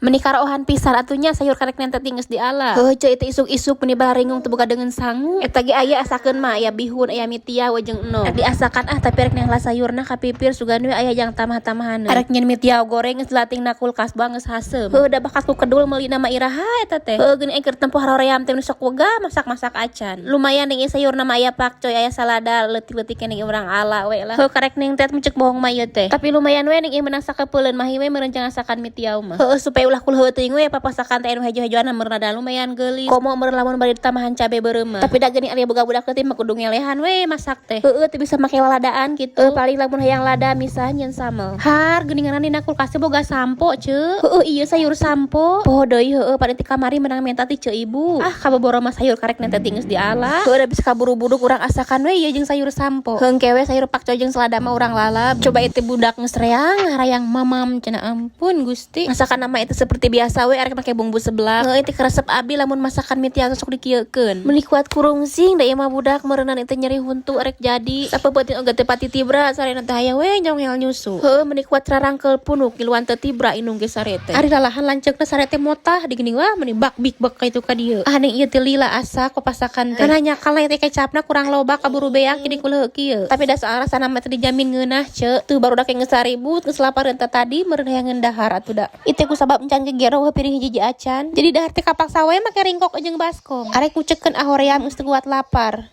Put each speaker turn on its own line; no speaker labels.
Meni karohan pisan atuh nya, sayur karek nente geus diala. Heuh, ceu, itu isuk-isuk meni balaringung teu boga deungeun sangu. Eta ge aya asakeun mah, aya bihun, aya mie tiaw jeung endog. Rek diasakan ah, tapi rek nehla sayurna kapipir, sugan we aya jang tambah-tambahan. Arek nyeun mie tiaw goreng geus dilating na kulkas buang geus haseum. Heuh, da bakat ku kedul meulina mah iraha eta teh. Heuh, geuning keur tempo haroream teh sok wegah masak-masak acan. Lumayan ning sayurna mah, aya pakcoy, aya salada leutik-leutik ning urang ala we lah. Heuh, karek ning teh ceuk bohong mah ieu teh. Tapi lumayan we ning ieu menang sakepeuleun mah we meureun jangan asakan mie tiaw mah. Heuh, supaya ulah kuleuh teuing we papasakan teh anu hejo-hejoan meureun rada lumayan geulis. Komo meureun lamun bari ditambahan cabe beureum mah. Tapi da geuning ari boga budak leutik mah kudu ngelehan we masak teh. Heueuh, teu bisa make laladaan kitu. Heuh, paling lamun hayang lada misah nyeun samel. Har geuningan dina kulkas teh boga sampo, ceu. Heueuh, ieu sayur sampo. Poho deui, heueuh, pada ti kamari menang menta ti ceu ibu. Ah, kaboboro mah sayur karek nente geus diala. Heueuh, da bisa kaburu-buru urang asakan we ieu jeung sayur sampo. Heungke we sayur pakcoy jeung selada mah urang lalap. Coba itu budak geus reang harayang mamam cenah, ampun Gusti. Masakan nama itu seperti biasa we, arek make bumbu seblak. Heueuh, itu karesep abi lamun masakan mie tiaw sok dikieukeun. Meuni kuat kurungsing da ieu mah budak meureunan itu nyeri huntu arek jadi. Sapeupeuteuing oge teu pati tibra sarena teh, hayang we nyongel nyusu. Heueuh, meuni kuat rarangkeul punuk ngiluan teu tibra indung ge sare teh. Ari lalahan lanceukna sare teh motah di geuning wah meni bak bik bek ka itu ka dieu. Ah, ning ieu teh lila asa kopasakan teh. Karena nyakal teh kecapna kurang loba, kaburu beak jadi kuleuh kieu. Tapi da soal rasana mah teu dijamin ngeunah, ceu. Tuh barudak geus saribut geus lapareun teh tadi meureun hayang dahar atuh da. Itu ku sabab encan ge gero piring hiji acan. Jadi dahar teh kapaksa we make ringkok jeung baskom. Arek ngucekeun ahoream geus teu kuat lapar.